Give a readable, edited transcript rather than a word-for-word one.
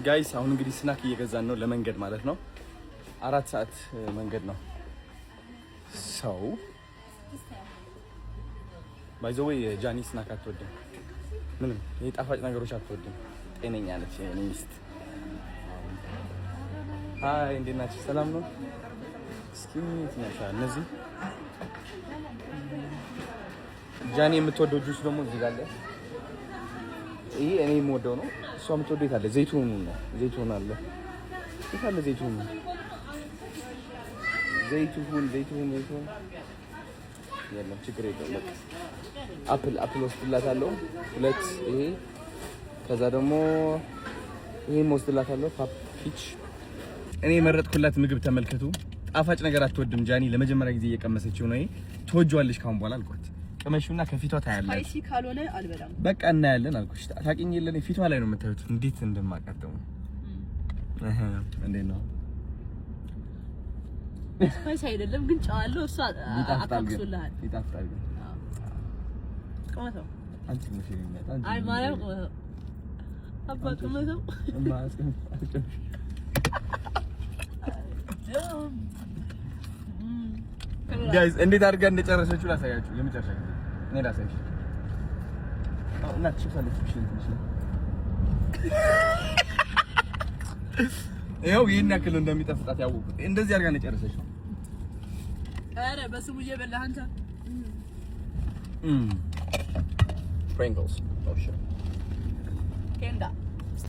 Guys፣ አሁን እንግዲህ snack እየገዛን ነው ለመንገድ ማለት ነው። 4 ሰዓት መንገድ ነው። So by the way ጃኒ snack አትወድም፣ ምንም የጣፋጭ ነገሮች አትወድም። ጤነኛ ነች የኔ ሚስት። Hi፣ እንዴት ናችሁ? ሰላም ነው? እስኪ የትኛው ይሻላል? እነዚህ ጃኒ የምትወደው ጁስ ደግሞ እዚህ ጋር አለ። ይሄ እኔ የምወደው ነው። እሷ የምትወደው የት አለ? ዘይቱን ነው። ዘይቱን አለ። የት አለ ዘይቱን? ዘይቱን፣ ዘይቱን፣ ዘይቱን የለም። ችግር የለውም። በቃ apple ወስድላታለሁ። ሁለት ይሄ፣ ከዛ ደግሞ ይሄም ወስድላታለሁ። Pop peach። እኔ የመረጥኩላት ምግብ ተመልከቱ። ጣፋጭ ነገር አትወድም ጃኒ። ለመጀመሪያ ጊዜ እየቀመሰችው ነው። ይሄ ትወጂዋለሽ ካሁን በኋላ አልኳት። ቅመሽውና ከፊቷ ታያለሽ። Spicy ካልሆነ አልበላም። በቃ እናያለን አልኩሽ። ታውቂኝ የለ ፊቷ ላይ ነው የምታዩት እንዴት እንደማቃጠሙ። እንዴት ነው? Spicy አይደለም ግን ጨው አለው። እሱ ይጣፍጣል ግን። አካክሶልሃል። ይጣፍጣል ግን። ቅመሰው። አንቺ መቼ ነው? አይ ማርያም ቅመሰው። አባ ቅመሰው። እማ አስቀምጥ። Guys፣ እንዴት አድርጋ እንደጨረሰችው ላሳያችሁ። የመጨረሻ ጊዜ እኔ ላሳይሽ። አዎ እና ቺፕስ አለች። እሺ ትንሽ ነው። ይኸው ይሄን ያክል እንደሚጠፍጣት ያወቁት እንደዚህ አድርጋ እንደጨረሰችው። ኧረ በስሙ እየበላህ አንተ። Pringles. Oh shit. ኬንዳ።